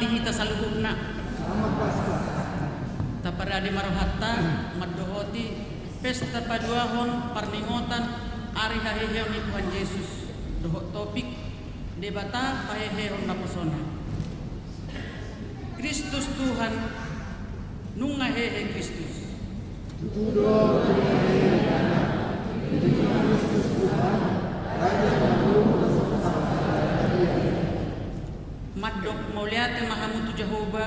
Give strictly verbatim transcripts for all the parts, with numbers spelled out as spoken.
Hita saluhutna. Taparade ma rohanta mandohoti pesta paduahon parningotan ari haheheon ni Tuhan Jesus dohot topik Debata pahehehon naposona. Kristus Tuhan, nunga hehe Kristus. Mandok mauliate ma hamu tu Jahowa,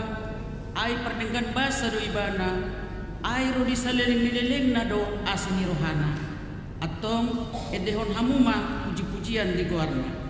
ai pardenggan basa do Ibana, ai ro di saleleng ni lelengna do asi ni rohana. Antong, endehon hamu ma pujipujian di goarna.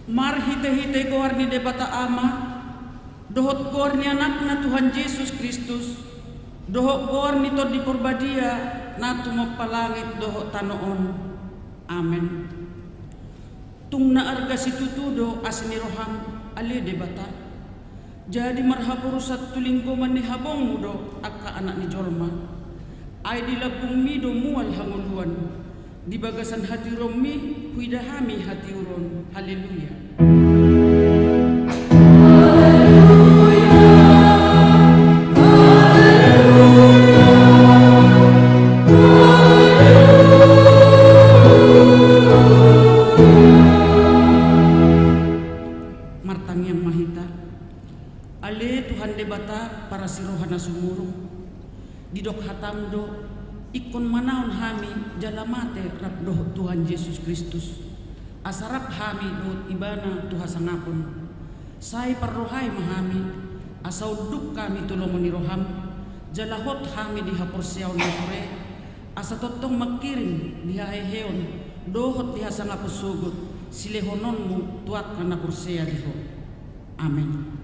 Marhitehite goar ni Debata Ama, dohot goar ni Anakna Tuhan Jesus Kristus, dohot goar ni Tondi Porbadia, na tumompa langit dohot tano on. Amen. Tung na arga situtu do asi ni roham, ale Debata. Jadi marhaporusan tu linggoman ni habongmu do angka anak ni jolma. Ai di lambungmi do mual hangoluan. Di bagasan hatiuronmi huida hami hatiuron. Haleluya. Martangiang ma hita. Ale Tuhan Debata, parasi roha na sumurung. Didok hatam do, ingkon manaon hami jala mate rap dohot Tuhan Jesus Kristus, asa rap hami dohot Ibana tu hasangapon. Sai parrohai ma hami, asa unduk hami tu lomo ni roham, jala hot hami di haporseaon na ture, asa tongtong mangkirim di haheheon dohot di hasangapon sogot silehononmu tu angka na porsea di Ho. Amen.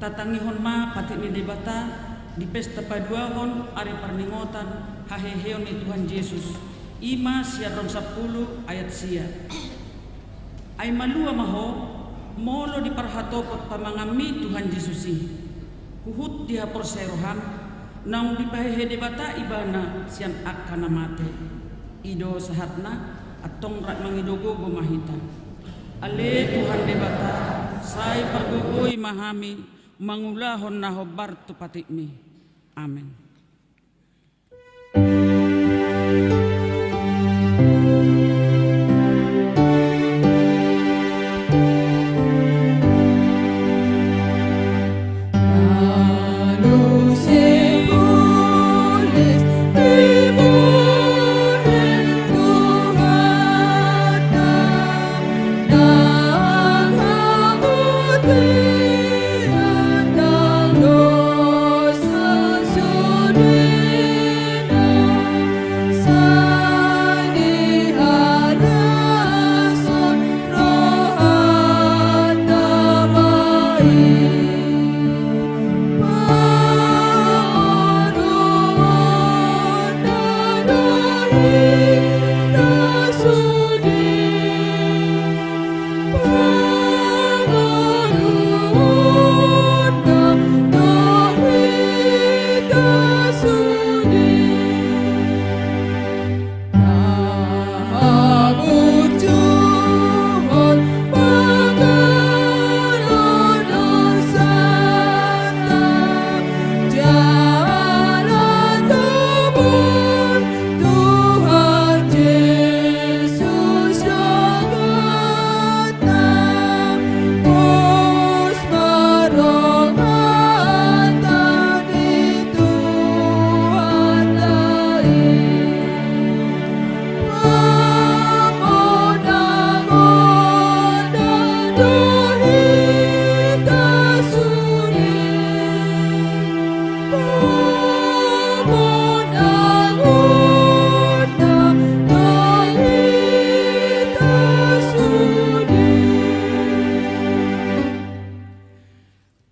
Tatangihon ma patik ni Debata di pesta paduahon ari parningotan haheheon ni Tuhan Jesus. I ma sian Rom sampulu ayat sia. Ai malua ma ho, molo diparhatopot pamanganmi Tuhan Jesus i. Huhut dihaporseai roham, naung dipahehe Debata Ibana sian angka na mate. I do sahatna, antong rap mangido gogo ma hita. Ale Tuhan Debata, sai pargogoi ma hami mangulahon na hombar tu patikmi. Amen.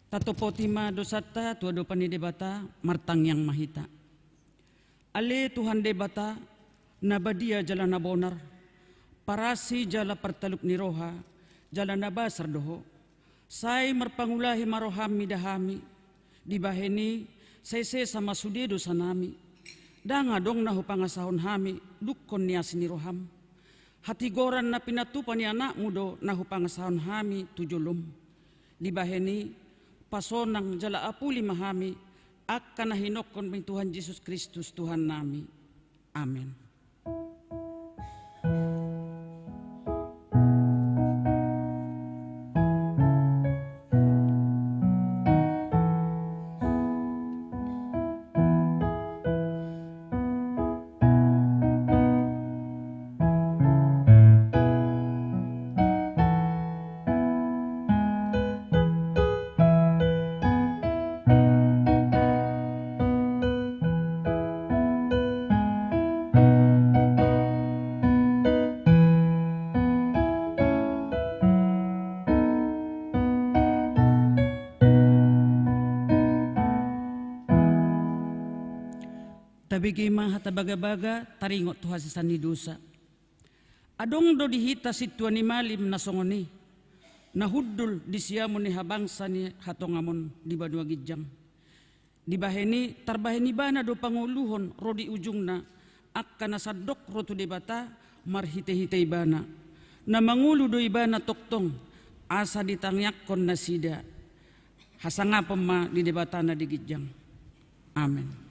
Tatopoti ma dosanta tu adopan ni Debata, martangiang ma hita. Ale Tuhan Debata, na badia jala na bonar, parasi jala partalup ni roha, jala na basar do Ho. Sai marpangulahi ma roham mida hami, dibahen i sai sesa ma sude dosanami. Ndang adong na hupangasahon hami, Dungkon ni asi ni roham. Hatigoran na pinatupa ni Anakmu do na hupangasahon hami tu jolom. Dibahen i, pasonang jala apuli ma hami, angka na hinongkon ni Tuhan Jesus Kristus Tuhannami. Amen. Tabege ma hata bagabaga taringot tu hasesaan ni dosa. Adong do di hita sintua ni malim na songon i, na hundul di siamun ni habangsa ni hatongamon di banua ginjang. Dibahen i, tarbahen ibana do pangoluhon ro di ujungna, angka na sandok ro tu Debata marhitehite ibana. Na mangolu do ibana tongtong, asa ditangiangkon nasida. Hasangapon ma di Debata na di ginjang. Amen.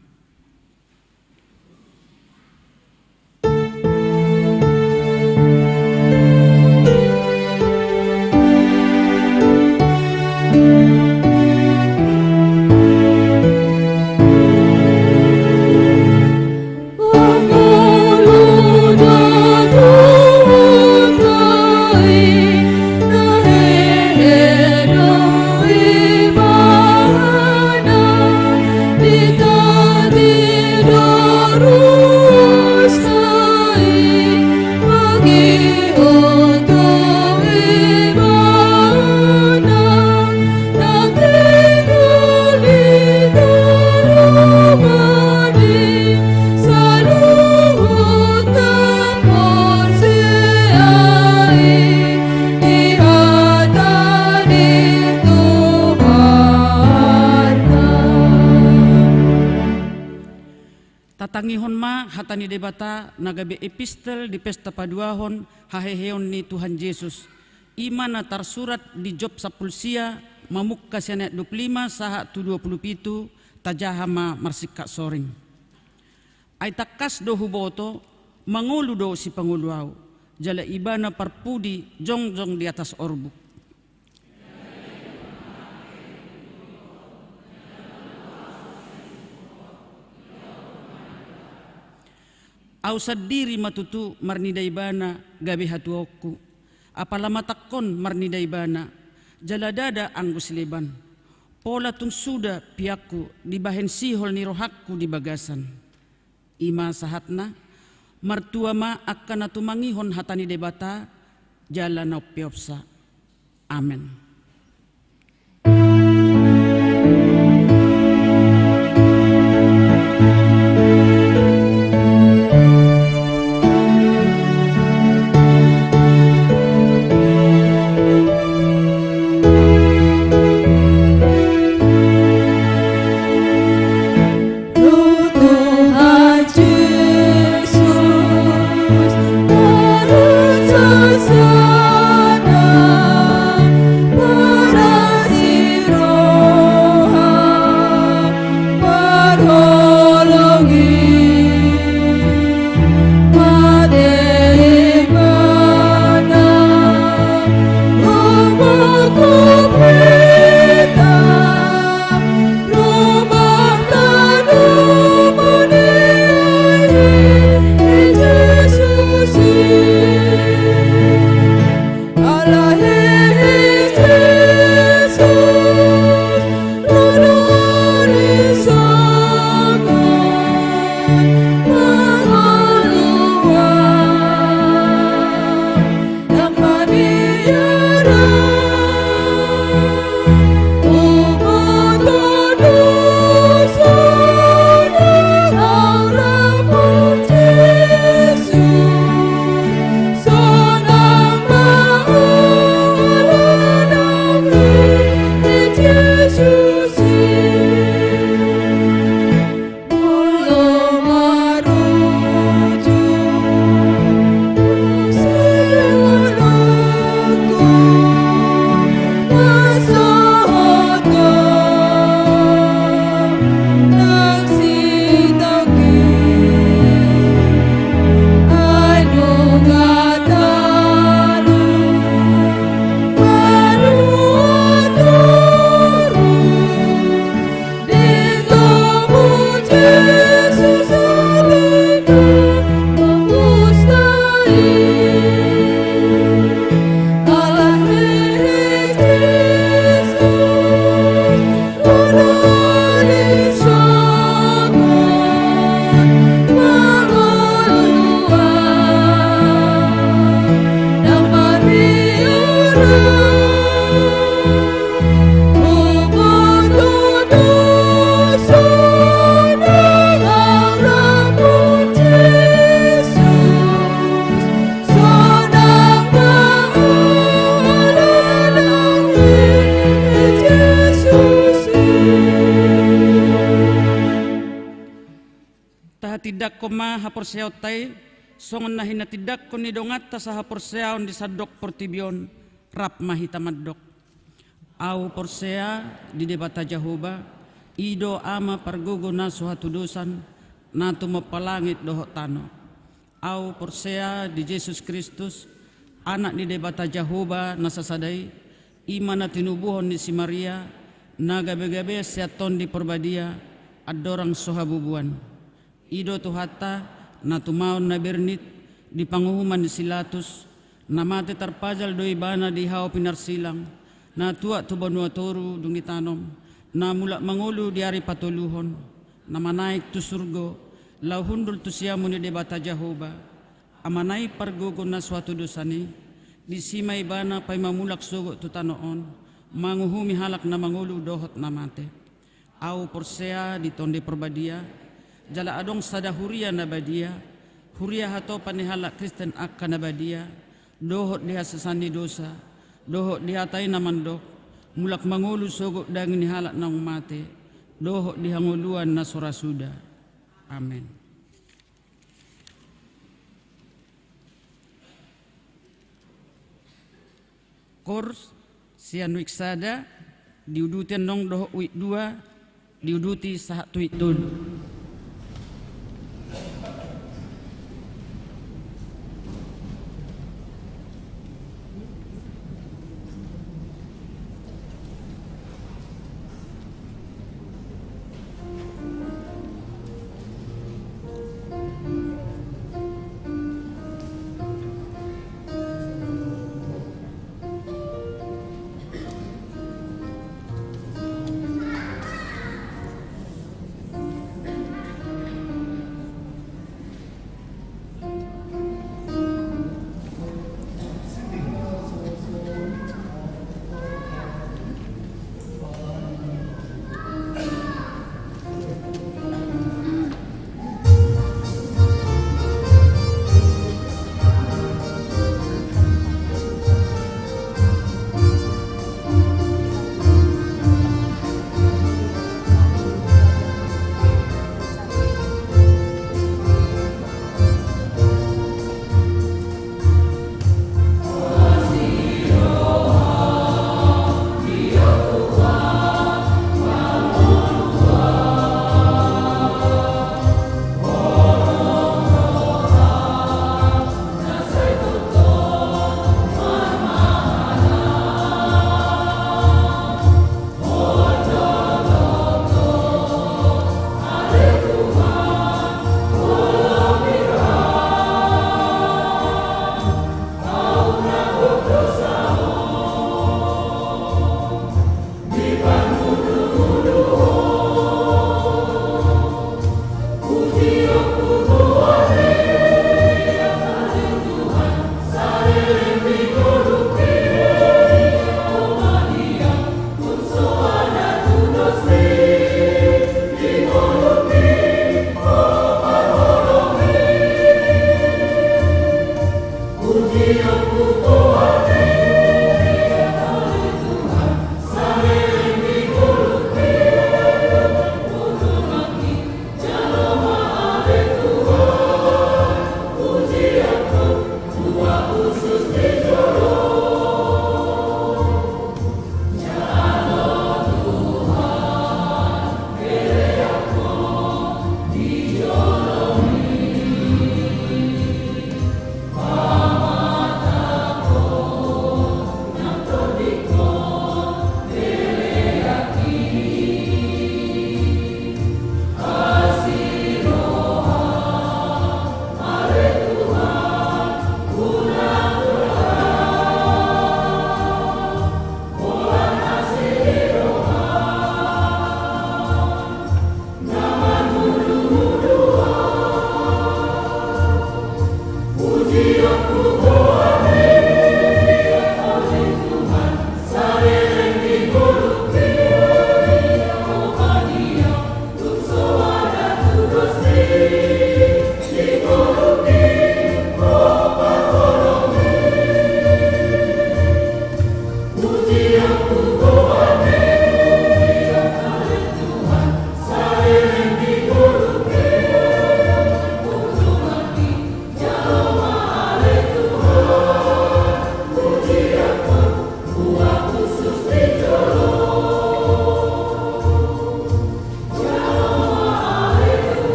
Tatangihon ma hata ni Debata na gabe epistel di pesta paduahon haheheon ni Tuhan Jesus. I ma na tarsurat di Job sampulu sia, mamungka sian ayat dua pulu lima sahat tu dua pulu pitu, tajaha ma marsingkat soring. Ai tangkas do huboto, mangolu do sipangolu ahu, jala ibana parpudi jongjong di atas orbuk. Ahu sandiri ma tutu marnida ibana gabe hatuaonku. Apala matangkon marnida ibana, jala ndada anggo sileban. Pola tung suda piangku dibahen sihol ni rohangku di bagasan. I ma sahatna, martua ma angka na tumangihon hata ni Debata, jala na umpeopsa. Amen. Tindangkon ma haporseaonta i, songon na hinatindangkon ni donganta sahaporseaon di sandok portibi on, rap ma hita mandok. Ahu porsea di Debata Jahowa, i do Ama pargogo na so hatudosan, na tumompa langit dohot tano. Ahu porsea di Jesus Kristus, Anak ni Debata Jahowa na sasada i, i ma na tinubuhon ni si Maria, na gabe-gabe sian Tondi Porbadia, andorang so habubuan. I do Tuhanta, na tumaon na bernit di panguhuman ni si Latus, na mate tarpajal do Ibana di hau pinarsilang, na tuat tu banua toru dung ditanom, na mulak mangolu di ari patoluhon, na manaek tu surgo, laho hundul tu siamun ni Debata Jahowa, Amana i pargogo na so hatudosan i, disi ma Ibana paima mulak sogot tu tano on, manguhumi halak na mangolu dohot na mate. Ahu porsea di Tondi Porbadia, jala adong sada huria na badia, huria hatopan ni halak Kristen angka na badia, dohot di hasesaan ni dosa, dohot di hata i na mandok, mulak mangolu sogot daging ni halak naung mate, dohot di hangoluan na so ra suda. Amen. Koor sian uik sada, diuduti annon dohot uik dua, diuduti sahat tu uik tolu.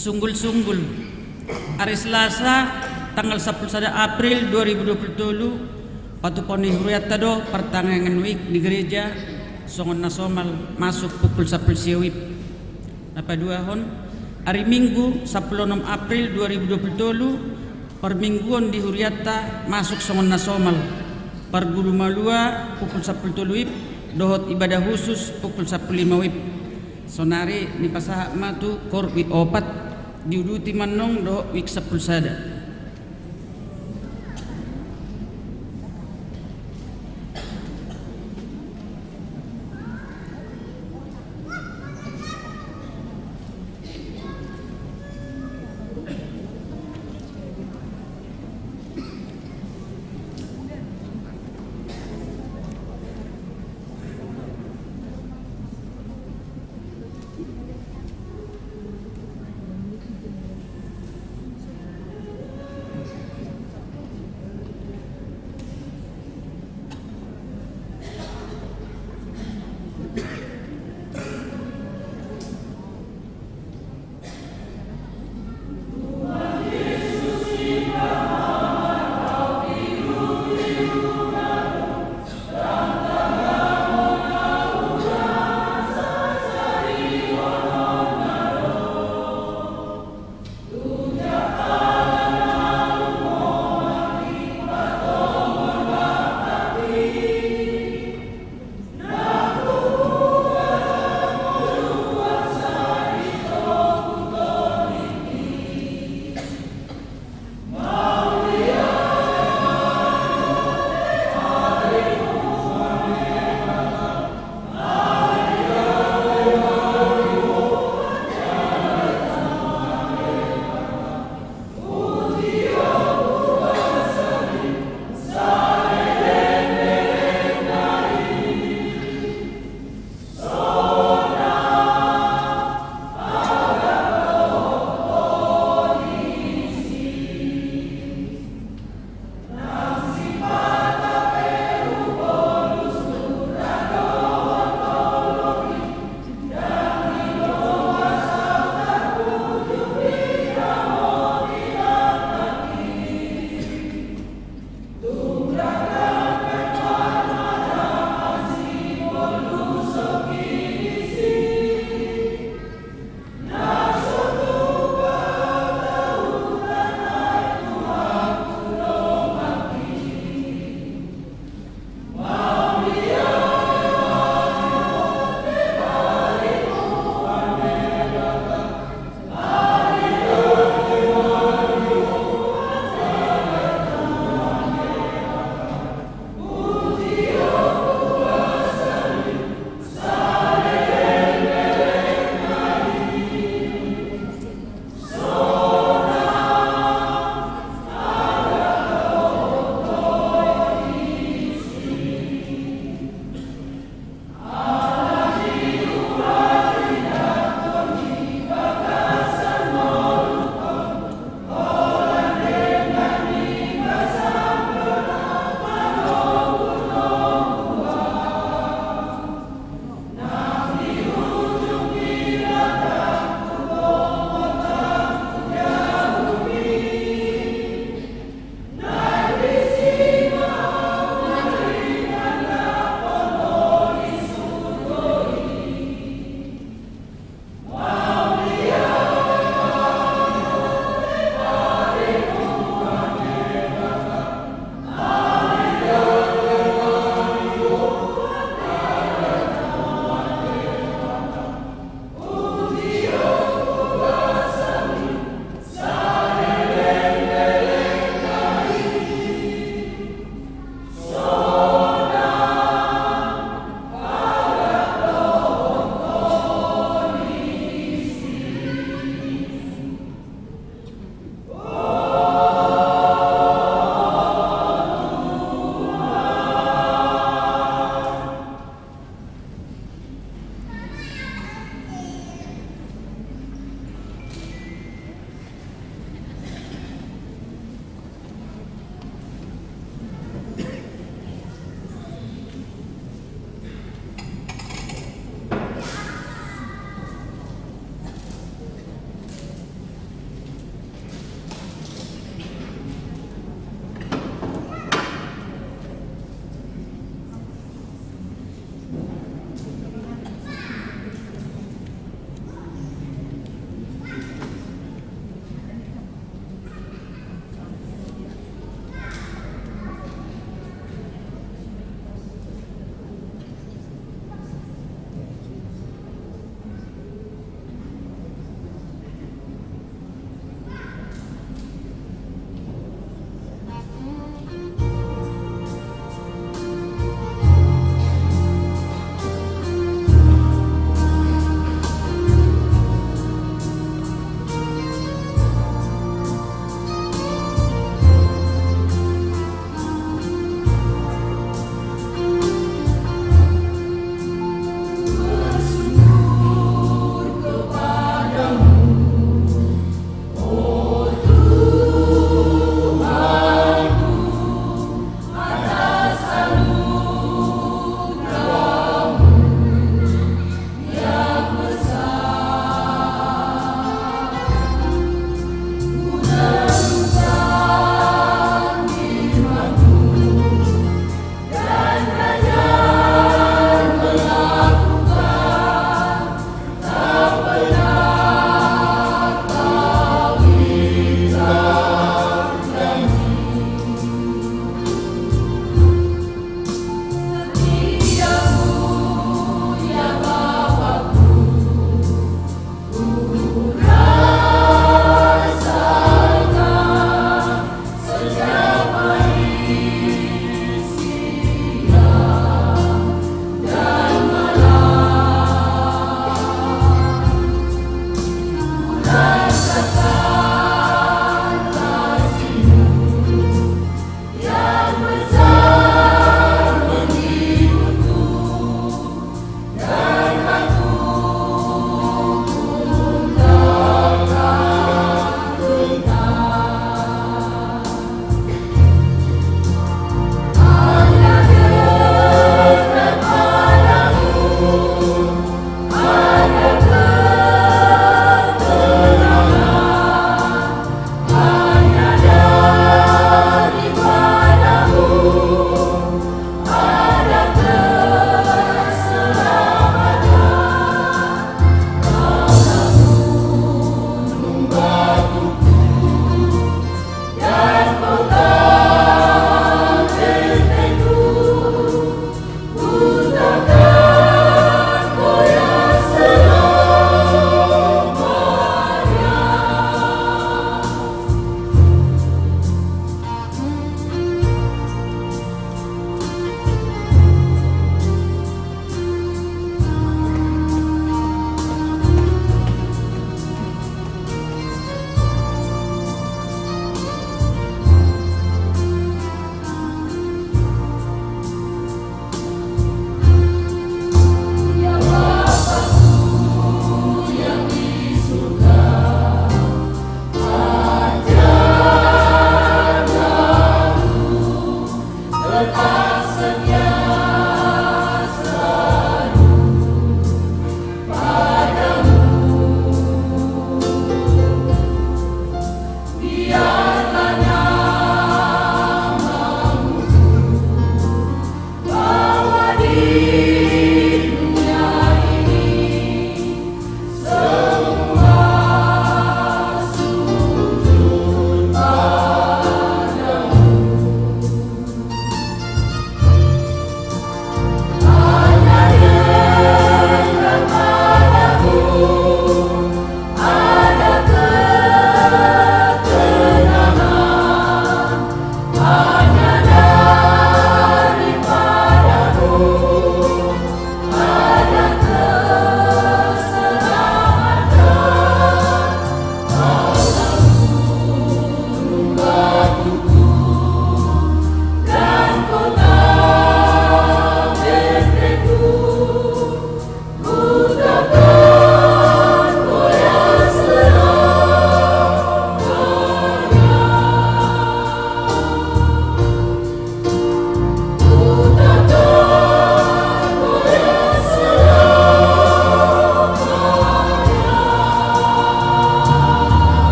Sunggul-sunggul. Ari Selasa, tanggal sampulu sada April dua ribu dua pulu tolu, patupahon ni hurianta do partangiangan wijk di gereja, songon na somal, masuk pukul sampulu sia wib. Na paduahon, ari Minggu, sampulu onom April dua ribu dua pulu tolu, parmingguon di hurianta masuk songon na somal. Parguru malua pukul sampulu tolu wib, dohot ibadah khusus pukul sampulu lima wib. Saonari nipasahat ma tu kor wijk opat, diuduti ma annon dohot wijk sampulu sada.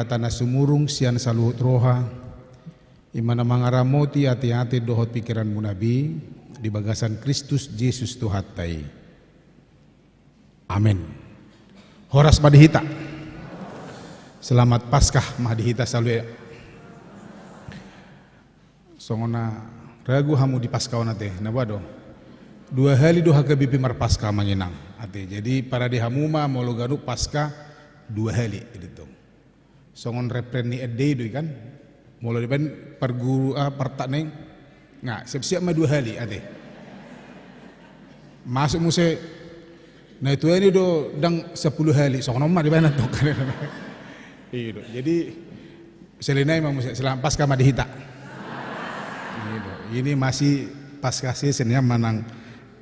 Debata na sumurung sian saluhut roha, i ma na mangaramoti ateate dohot pingkiranmuna be di bagasan Kristus Jesus Tuhanta i. Amen. Horas ma di hita. Selamat Paskah ma di hita saluhutna. Songon na ragu hamu di Paskah on ate, na boha do? Dua hali do H K B P marPaskah, Amang Inang. Ate, jadi parade hamu ma molo ganup Paskah dua hali, gitu. Songon refren ni Ende i do i kan. Molo dibaen parguru, ah, partak na i. Nga, siap-siap ma dua hali, ate. Masuk muse. Na itu ini do ndang sepuluh hali, songon on ma dibaen antong kan. Iya do. Jadi, selain i ma muse, selamat Paskah ma di hita. Iya do. Ini masih Paskah season ya, manang,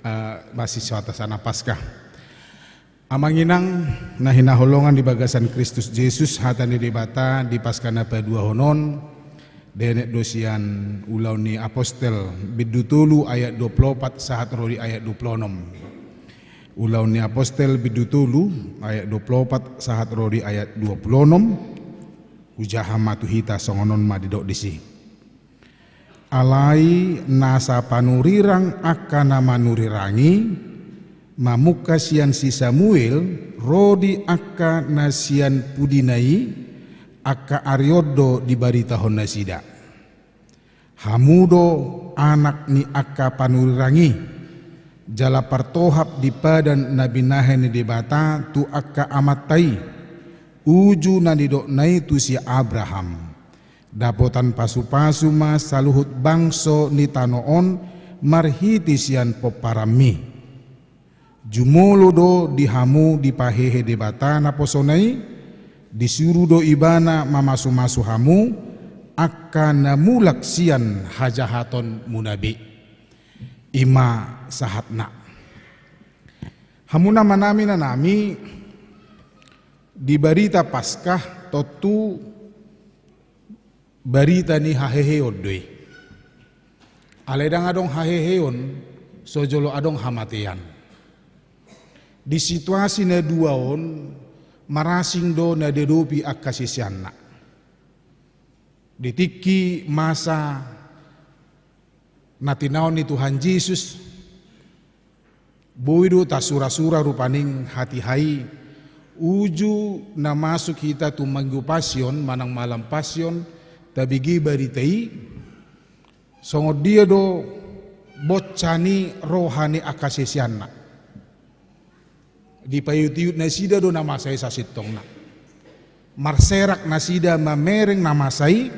eh, masih suasana Paskah. Amang Inang na hinaholongan di bagasan Kristus Jesus, hata ni Debata di Paskah na paduahon on, dienet do sian Ulaon ni Apostel, bindu tolu ayat dua puluh opat sahat ro di ayat dua puluh onom. Ulaon ni Apostel, bindu tolu ayat dua puluh opat sahat ro di ayat dua puluh onom, hujaha ma tu hita songon on ma didok disi. Alai nasa panurirang angka na manurirangi, mamungka sian si Samuel, ro di angka na sian pudina i, angka ari on do dibaritahon nasida. Hamu do anak ni angka panurirang i, jala partohap di padan na binahen ni Debata tu angka amanta i, uju na nidokna i tu si Abraham. Dapotan pasupasu ma saluhut bangso ni tano on marhite sian pomparanmi. Jumolo do di hamu dipahehe Debata naposona i, disuru do Ibana mamasumasu hamu, angka na mulak sian hajahatonmuna be. I ma sahatna. Hamu na manami na nami, di barita Paskah tontu barita ni haheheon do i. Alai ndang adong haheheon so jolo adong hamatean. Di situasi na dua on, marasing do na diadopi angka siseanna. Di tingki masa na tinaon ni Tuhan Jesus, boi do tasurasura rupani hatiha i, uju na masuk hita tu Minggu Pasion, manang malam Pasion, tabege barita i, songon dia do bonca ni roha ni angka siseanna. Dipaiutihut nasida do na masa i sasintongna. Marserak nasida mamereng na masa i,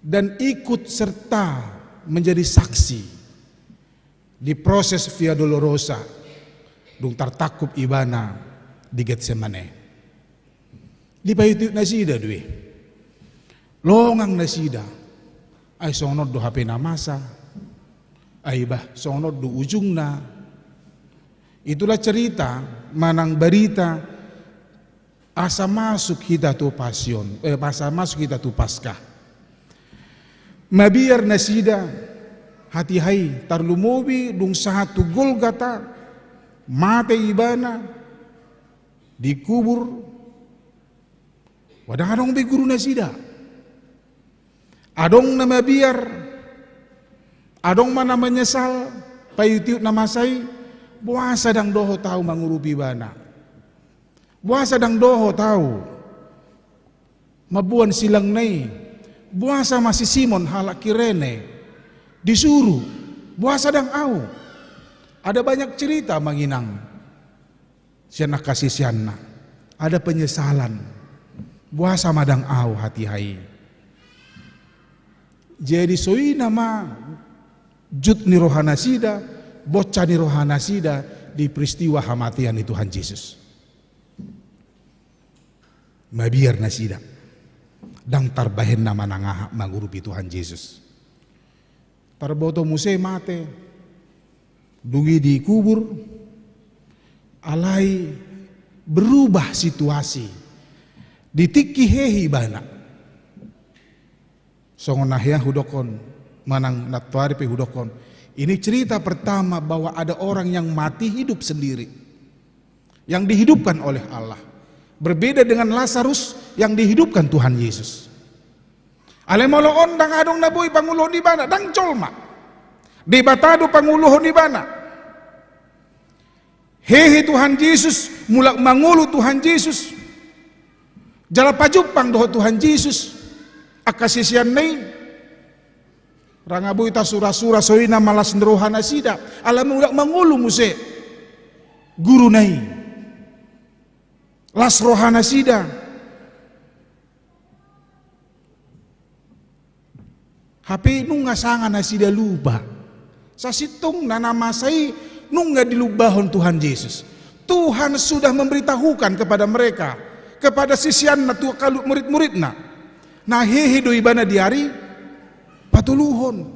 dan ikut serta menjadi saksi di proses Via Dolorosa, dung tartangkup Ibana di Getsemane. Dipaiutihut nasida do i. Longang nasida. Ai songon on do hape na masa. Ai bah, songon on do ujungna. Itulah cerita manang barita asa masuk hita tu Pasion, eh, asa masuk hita tu Paskah. Mabiar nasida hatiha i, tarlumobi dung sahat tu Golgata, mate Ibana, dikubur, ndang adong be guru nasida. Adong na mabiar, adong ma na menyesal, paiutihut na masa i, boasa ndang dohot ahu mangurupi Ibana. Boasa ndang dohot ahu mamboan silangna i. Boasa ma si Simon halak Kirene disuru. Boasa ndang ahu. Ada banyak cerita, Amang Inang. Sian angka siseanna. Ada penyesalan. Boasa ma ndang ahu hatiha i. Jadi songon i ma jut ni roha nasida, bonca ni roha nasida di peristiwa hamatean ni Tuhan Jesus. Mabiar nasida. Ndang tarbahen na manang aha mangurupi Tuhan Jesus. Tarboto muse mate. Dung i dikubur. Alai berubah situasi. Di tingki hehe Ibana. Songon na hea hudokkon, manang nantoari pe hudokkon. Ini cerita pertama bahwa ada orang yang mati hidup sendiri. Yang dihidupkan oleh Allah. Berbeda dengan Lazarus yang dihidupkan Tuhan Yesus. Alai molo on ndang adong na boi panguluhon ibana, ndang jolma. Debata do panguluhon ibana. Hehe Tuhan Jesus, mulak mangolu Tuhan Jesus. Jala pajumpang dohot Tuhan Jesus angka siseanna i. Ndang boi tasura-sura songon i na malas ni roha nasida, ala mulak mangolu muse guruna i. Las roha nasida. Hape nunga sanga nasida lupa. Sasintongna na masa i nunga dilumbahon Tuhan Jesus. Tuhan sudah memberitahukan kepada mereka, kepada siseanna, tu kalu murid-muridna, na hehe do ibana di ari patoluhon.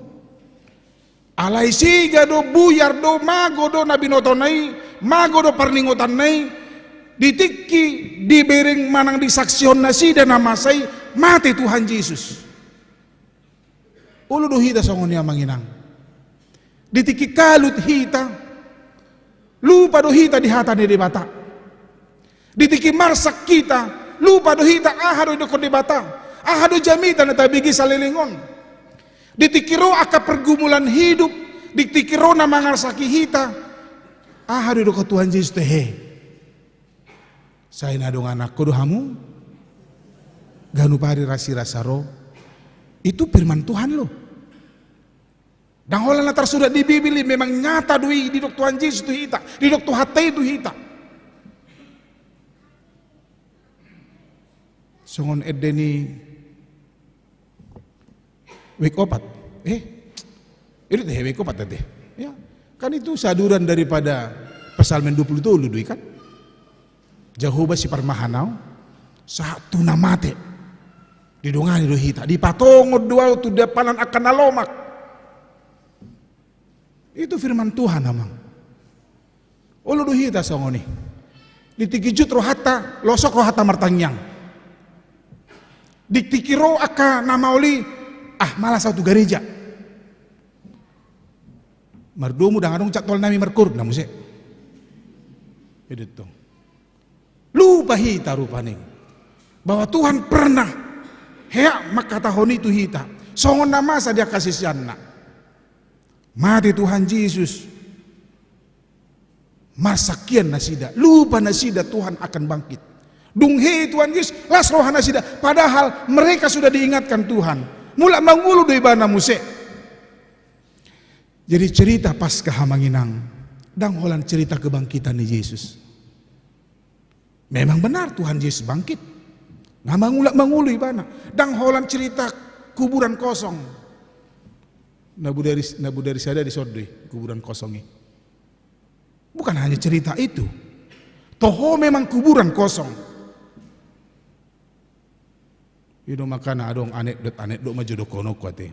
Alai siga do, buyar do, mago do na binotona i, mago do parningotanna i, di tingki dibereng manang disaksihon nasida na masa i, mate Tuhan Jesus. Olo do hita songon i, amang inang. Di tingki kalut hita, lupa do hita di hata ni Debata. Di tingki marsak hita, lupa do hita aha do didok Debata, aha do jamita na tabege saleleng on. Di tingki ro angka pergumulan hidup, di tingki ro na mangarsaki hita, aha do didok Tuhan Jesus, tehe. Sai na dongananku do hamu, ganup ari rasirasa ro. Itu firman Tuhan loh. Ndang holan na tarsurat di Bibel i, memang nyata do i didok Tuhan Jesus tu hita, didok Tuhanta i tu hita. Songon ende ni wijk opat. Eh, itu tehe wijk opat tehe. Ya, kan itu saduran daripada Psalmen dua puluh tolu do i kan. Jahowa siparmahan ahu, sahat tu na mate. Didongani do hita, dipatongon do ahu tu dampalan angka na lomak. Itu firman Tuhan, amang. Olo do hita songon i. Di tingki jut rohanta, losok rohanta martangiang. Di tingki ro angka na maol i, ah, malas ahu tu gareja. Mardomu ndang adong jadwalnami markorup na muse. Itu tuh. Lupa hita rupani bahwa Tuhan pernah hea mangkatahon i tu hita, songon na masa di angka siseanna. Mate Tuhan Jesus, marsak hian nasida, lupa nasida Tuhan akan bangkit. Dung hehe Tuhan Jesus, las roha nasida, padahal mereka sudah diingatkan Tuhan. Mulak mangolu do ibana muse. Jadi cerita Paskah, amang inang, ndang holan cerita kebangkitan ni Jesus. Memang benar Tuhan Yesus bangkit. Nga mangulak mangolu ibana. Ndang holan cerita kuburan kosong. Na bodari, na bodari sada dison do i kuburan kosong i. Bukan hanya cerita itu. Toho memang kuburan kosong. I do makana adong anekdot, anekdot ma jo dohononku ate.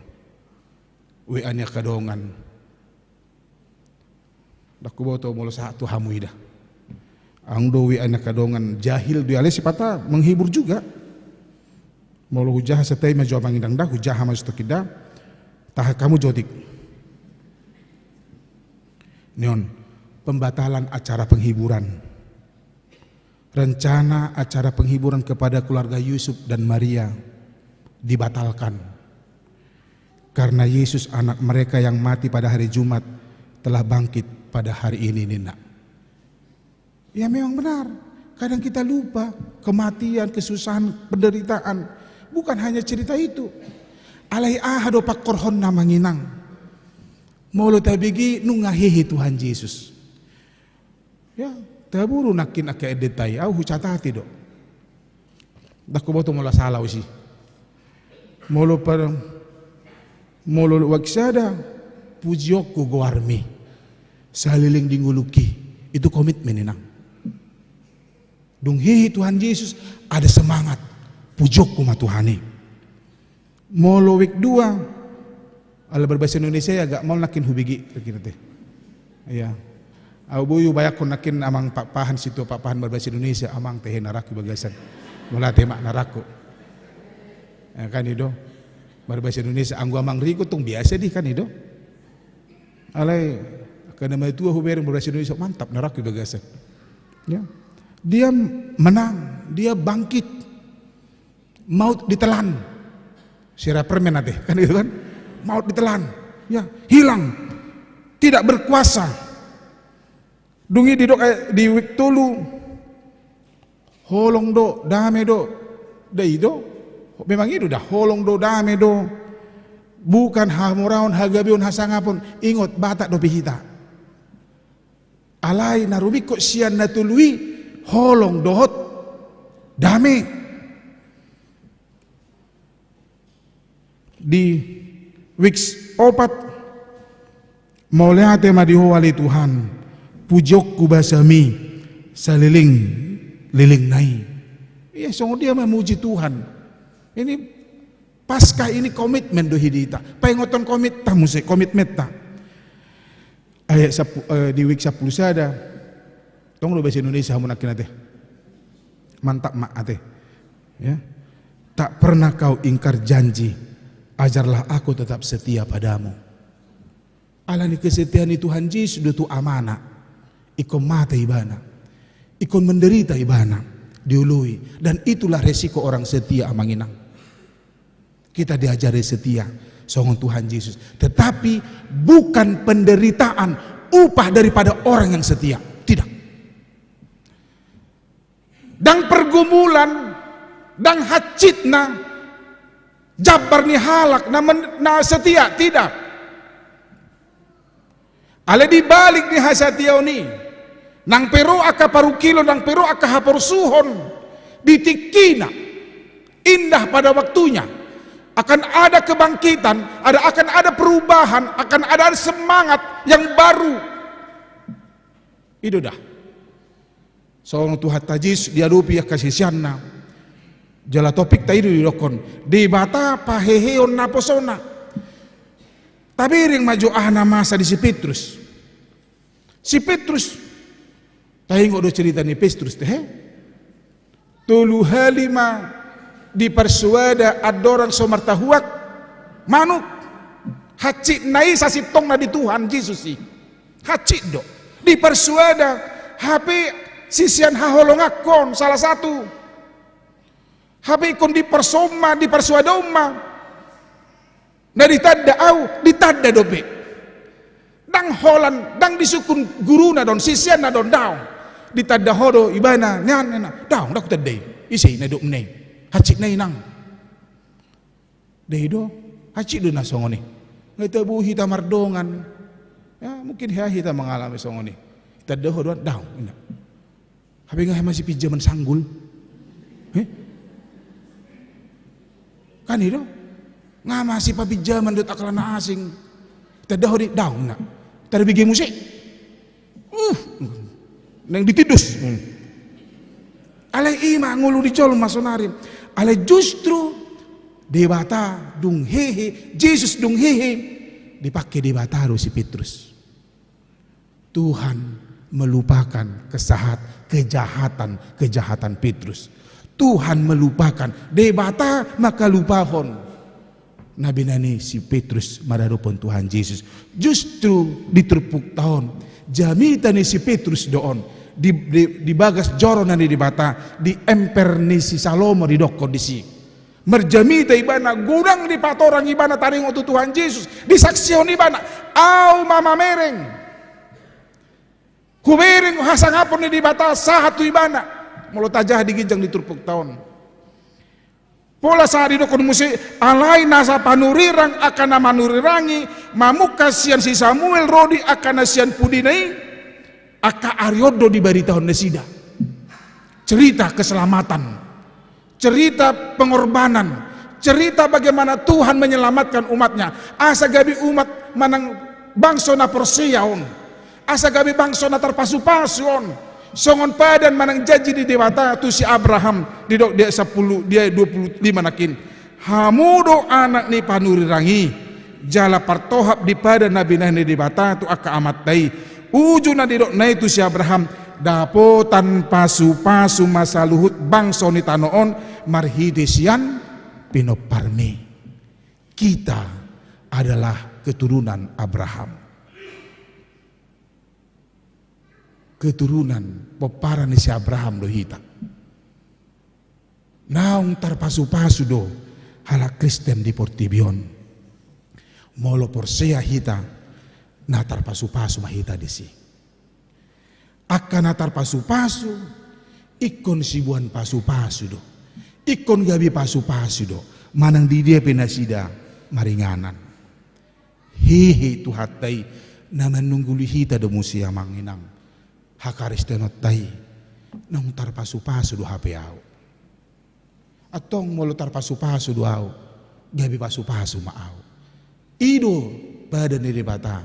W A ni angka dongan. Ndang huboto molo sahat tu hamu i da. Adong do W A ni angka dongan, jahil do i alai sipata menghibur juga. Molo hujaha satai ma jo, amang inang, da, hujaha ma jo stok i da. Tahan hamu jo otik. Nion, pembatalan acara penghiburan. Rencana acara penghiburan kepada keluarga Yusuf dan Maria dibatalkan karena Yesus, anak mereka yang mati pada hari Jumat, telah bangkit pada hari ini, ninna. Ya, memang benar. Kadang kita lupa kematian, kesusahan, penderitaan. Bukan hanya cerita itu. Alai aha do pangkorhonna, amang inang? Molo tabege nunga hehe Tuhan Jesus. Ya, taburu nangkin angka endenta i, au hucatati do. Ndang huboto molo sala usi. Molo per, molo wak sada, pujionku goarmi. Saleleng di ngolungki. Itu komitmen, inang. Dung hehe Tuhan Jesus, ada semangat. Pujionku ma Tuhan i. Molo wik dua, ala berbahasa Indonesia i agak maol nangkin hubege, kira-kira te. Iya. Au boi hubayangkon nangkin amang Pakpahan, situa Pakpahan berbahasa Indonesia, amang tehe na rangku i bagasan. Molo ate ma na rangku. Ya, kan i do. Berbahasa Indonesia, anggo amang riko tong biasa di, kan i do. Alai, angka na matua hubereng berbahasa Indonesia, mantap, na rangku i bagasan. Ya. Dia menang, Dia bangkit. Maut ditelan. Sira permen ate, kan gitu kan? Maut ditelan. Ya, hilang. Tidak berkuasa. Dung i didok, eh, di wijk tolu. Holong do, dame do. Da i do. Memang i do da, holong do, dame do. Bukan hamoraon, hagabeon, hasangapon. Ingot, Batak dope hita. Alai na rumingkot sian na tolu i, holong dohot dame. Di wijk opat, mauliate ma di Ho ale Tuhan, pujionku basam-Mi saleleng-lelengna i. Ia songon dia mamuji Tuhan. Ini Paskah ini komitmen do i di hita. Paingothon komitta muse, komitmenta. Ayat sapu-, eh, di wijk sampulu sada. Tong do bahasa Indonesia hamu nangkin ate? Mantap ma ate. Ya. Tak pernah kau ingkar janji, ajarlah aku tetap setia padamu. Alani kesetiaan ni Tuhan Jesus do tu Amana. Ingkon mate Ibana. Ingkon menderita Ibana. Dioloi. Dan itulah resiko orang setia, amang inang. Kita diajari setia songon Tuhan Jesus. Tetapi bukan penderitaan upah daripada orang yang setia. Tidak. Ndang pergumulan, ndang hansitna, jambar ni halak na men-, na setia, tidak. Alai di balik ni hasatiaon i, nang pe ro angka parungkilon, nang pe ro angka haporsuhon, di tingkina, indah pada waktunya, akan ada kebangkitan, ada, akan ada perubahan, akan ada semangat yang baru. I do da. Songon Tuhanta Jesus diadopi angka siseanna. Jala topikta i do didokkon, Debata paheheon naposona. Tabereng ma jo aha na masa di si Petrus. Si Petrus. Taingot do cerita ni Petrus te, he? Tolu hali ma diparsoada andorang so martahuak manuk. Hansitna i sasintongna di Tuhan Jesus i. Hansit do. Diparsoada, hape sisean haholonganhon salah satu. Hape ingkon diparsoada ma, diparsoada on ma. Na ditanda au, ditanda dope. Ndang holan, ndang disungkun guruna do on, siseanna do on, daong. Ditanda ho do ibana, nian, nian, daong, ndang hutanda i. Ise i na didok muna i? Hansitna i nang. Da i do, hansit do na songon i. Nga tabo hita mardongan. Ya, mungkin hea hita mangalami songon i. Tanda ho do an, daong, inna. Hape nga hea masipinjaman sanggul. He? Kan i do? Nga masipapinjaman dohot angka na asing. Tanda ho di, daong, inna. Tarbege muse. Uh, naeng ditindus. Hmm. Alai i ma ngolu ni jolma saonari. Alai justru Debata dung hehe, Jesus dung hehe, dipake Debata do si Petrus. Tuhan melupakan kesahat-, kejahatan-kejahatan Petrus. Tuhan melupakan, Debata mangkalupahon na binahen ni si Petrus maradophon Tuhan Jesus. Justru di turpukta on, jamita ni si Petrus do on, di, di, di bagas joro na ni Debata, di emper ni si Salomo didokkon disi. Marjamita ibana, godang dipatorang ibana taringot tu Tuhan Jesus, disaksihon ibana, au ma mamereng. Hubereng hasangapon ni Debata sahat tu ibana. Molo tajaha di ginjang di turpukta on. Pola sahat didokkon muse, alai nasa panurirang angka na manurirangi, mamungka sian si Samuel ro di angka na sian pudina i, angka ari on do dibaritahon nasida. Cerita keselamatan, cerita pengorbanan, cerita bagaimana Tuhan menyelamatkan umat-Nya. Asa gabe umat manang bangso na porsea on. Asa gabe bangso na tarpasupasu on, songon padan manang janji ni Debata tu si Abraham, didok di ayat sampulu, di ayat dua pulu lima nangkin. Hamu do anak ni panurirang i, jala partohap di padan na binahen ni Debata tu angka amanta i. Uju na didokna i tu si Abraham, dapotan pasupasu ma saluhut bangso ni tano on marhite sian pinomparmi. Kita adalah keturunan Abraham. Keturunan, pomparan ni si Abraham do hita. Naung tarpasupasu do halak Kristen di portibi on. Molo porsea hita, na tarpasupasu ma hita disi. Angka na tarpasupasu, ingkon siboan pasupasu do. Ingkon gabe pasupasu do. Manang di dia pe nasida maringanan. Hehe Tuhanta i, na manungguli hita do muse amang inang. Hakaristenonta i, naung tarpasupasu do hape ahu. Antong molo tarpasupasu do ahu, gabe pasupasu ma ahu. I do padan ni Debata,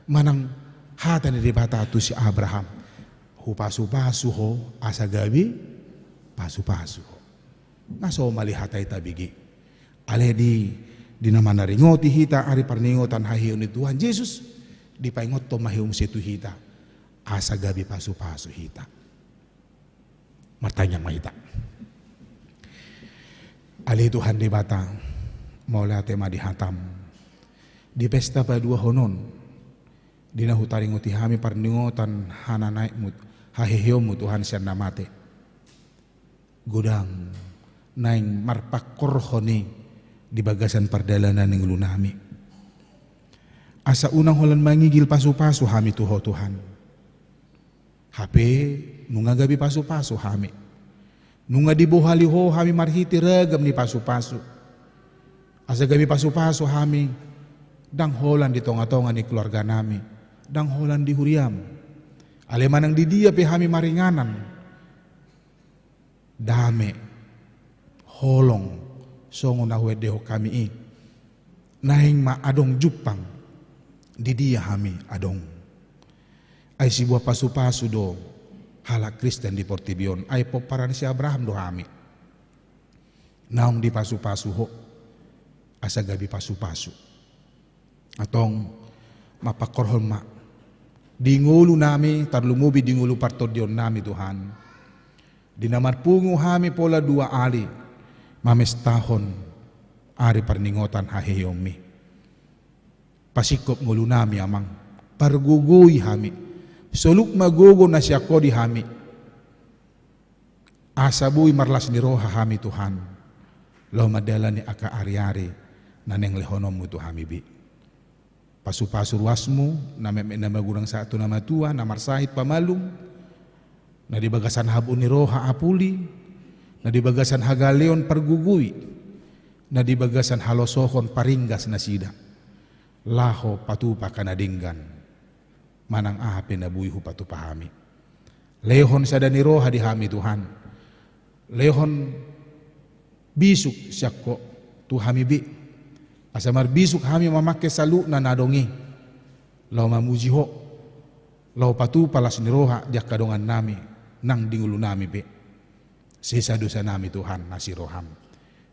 manang hata ni Debata tu si Abraham. Hupasupasu ho, asa gabe pasupasu ho. Nga so male hata i tabege. Alai di, di na manaringoti hita ari parningotan haheheon ni Tuhan Jesus, dipaingothon ma i muse tu hita, asa gabe pasupasu hita. Martangiang ma hita. Ale Tuhan Debata, mauliate ma di hatam. Di pesta paduahon on, di na hutaringoti hami parningotan hananaekmu, haheheonmu Tuhan sian na mate. Godang naeng marpangkorhon i di bagasan pardalanan ni ngolunami. Asa unang holan mangigil pasupasu hami tu ho Tuhan. Hape nunga gabe pasupasu hami. Nunga dibohali ho hami marhite ragam ni pasupasu. Asa gabe pasupasu hami, ndang holan di tongatonga ni keluarganami, ndang holan di huriam. Alai manang di dia pe hami maringanan, dame, holong, songon na huendehon hami i, naeng ma adong jumpang di dia hami adong. Ai siboan pasupasu do halak Kristen di portibi on, ai pomparan si Abraham do hami. Naung dipasupasu ho, asa gabe pasupasu. Antong, mapangkorhon ma di ngolunami, tarlumobi di ngolu partondionnami Tuhan. Di na marpungu hami pola dua ari mamestahon ari parningotan haheheonmi. Pasingkop ngolunami Amang, pargogoi hami, soluk ma gogo na sian ho di hami. Asa boi marlas ni roha hami Tuhan, laho mandalani angka ariari na naeng lehononmu tu hami be. Pasupasu ruasmu, na metmet na magurang sahat tu na matua, na marsahit pamalum, na di bagasan habot ni roha apuli, na di bagasan hagaleon pargogoi, na di bagasan halosohon paringgas nasida. Laho patupa angka na denggan, manang aha pe na boi hupatupa hami. Lehon sada ni roha di hami Tuhan. Lehon bisuk sian ho tu hami be. Asa marbisuk hami mamangke saluhutna na adong i. Laho mamuji ho. Laho patupa las ni roha di angka dongannami nang di ngolunami be. Sesa dosanami Tuhan na siroham.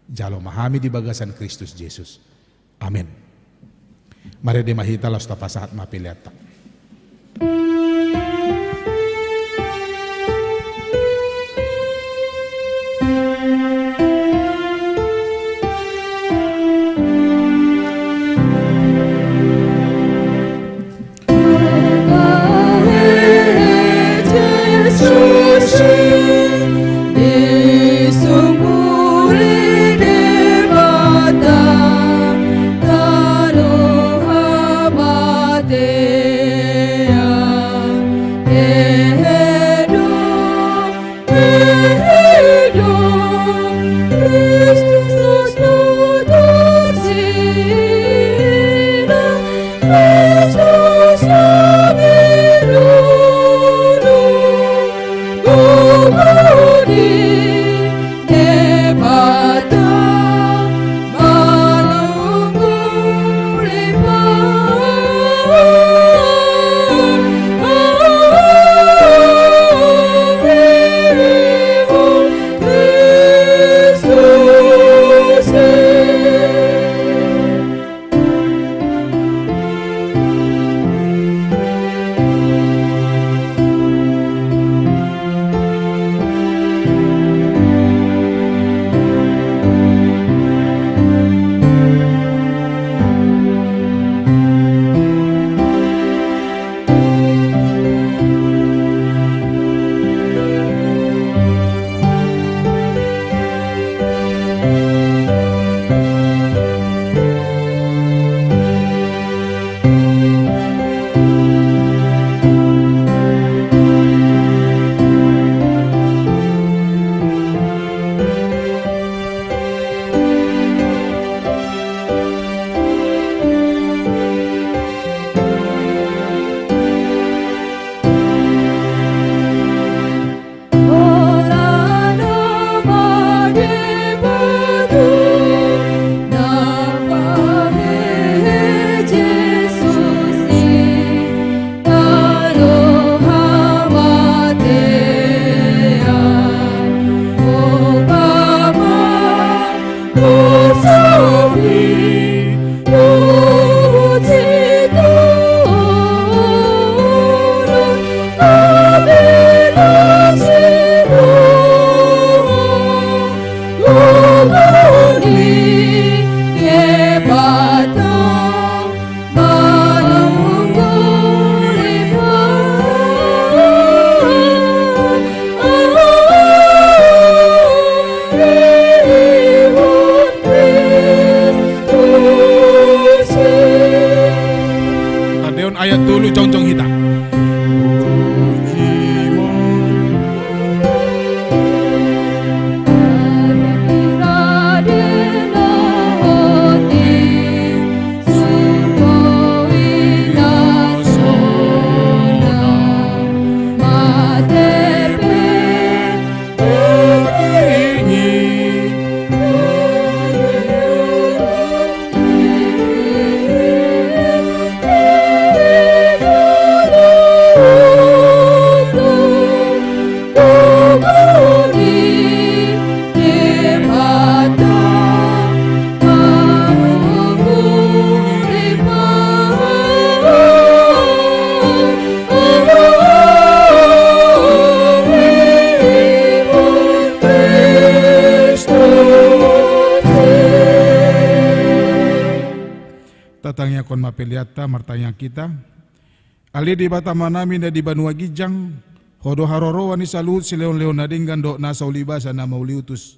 Jalo ma hami di bagasan Kristus Jesus. Amen. Marende ma hita laos tapasahat ma peleanta. Ayat tolu, jongjong hita. Tatangiangkon ma peleanta, martangiang hita. Ale Debata Amanami na di banua ginjang, Ho do haroroan ni saluhut silehonlehon na denggan dohot nasa ulibasa na mauliutus.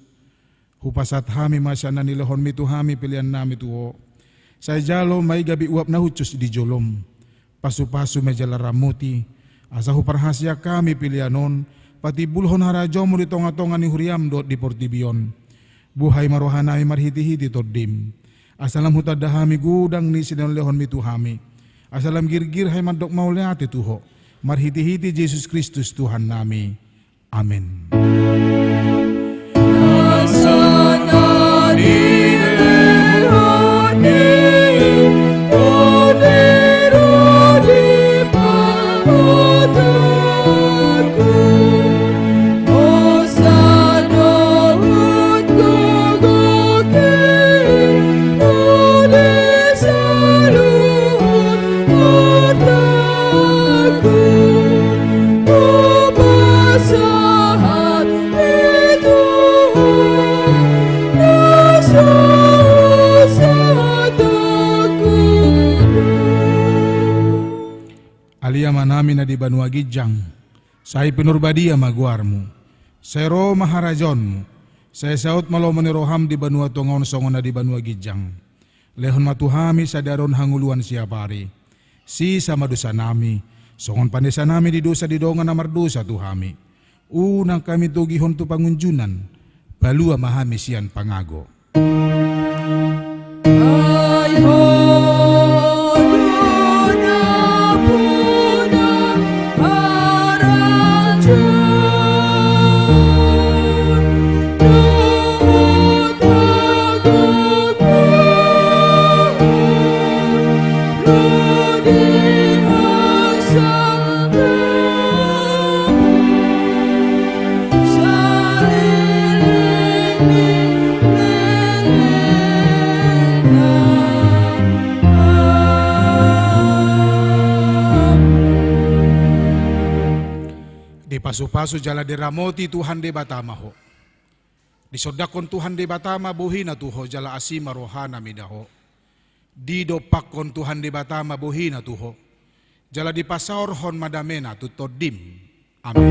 Hupasahat hami ma sian na nilehonmi tu hami peleannami tu Ho. Sai jalo ma i gabe uap na hushus di jolom. Pasupasu ma i jala ramoti, asa huparhaseang hami pelean on, patimbulhon harajaonmu di tongatonga ni huriam dohot di portibi on. Buhai ma rohanami marhitehite Tondim, asa lam hutanda hami godang ni silehonlehonmi tu hami, asa lam girgir hami mandok mauliate tu Ho, marhitehite Jesus Kristus Tuhannami. Amen. Ale Amanami na di banua ginjang, sai pinarbadia ma goarmu, sai ro ma harajaonmu, sai saut ma lomo ni roham di banua tonga on songon na di banua ginjang. Lehon ma tu hami sadari on hangoluan siapari. Sesa ma dosanami, songon panesanami di dosa di dongan na mardosa tu hami. Unang hami togihon tu pangunjunan, palua ma hami sian pangago. Dipasupasu jala diramoti Tuhan Debata ma ho. Disondangkon Tuhan Debata ma bohina tu ho jala asi ma rohana mida ho. Didompakkon Tuhan Debata ma bohina tu ho, jala dipasaorhon ma damena tu tondim. Amen.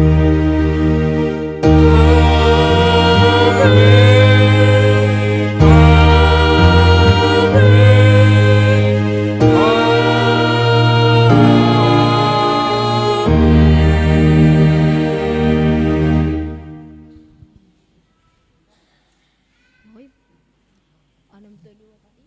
Oi. Anam tolu kali.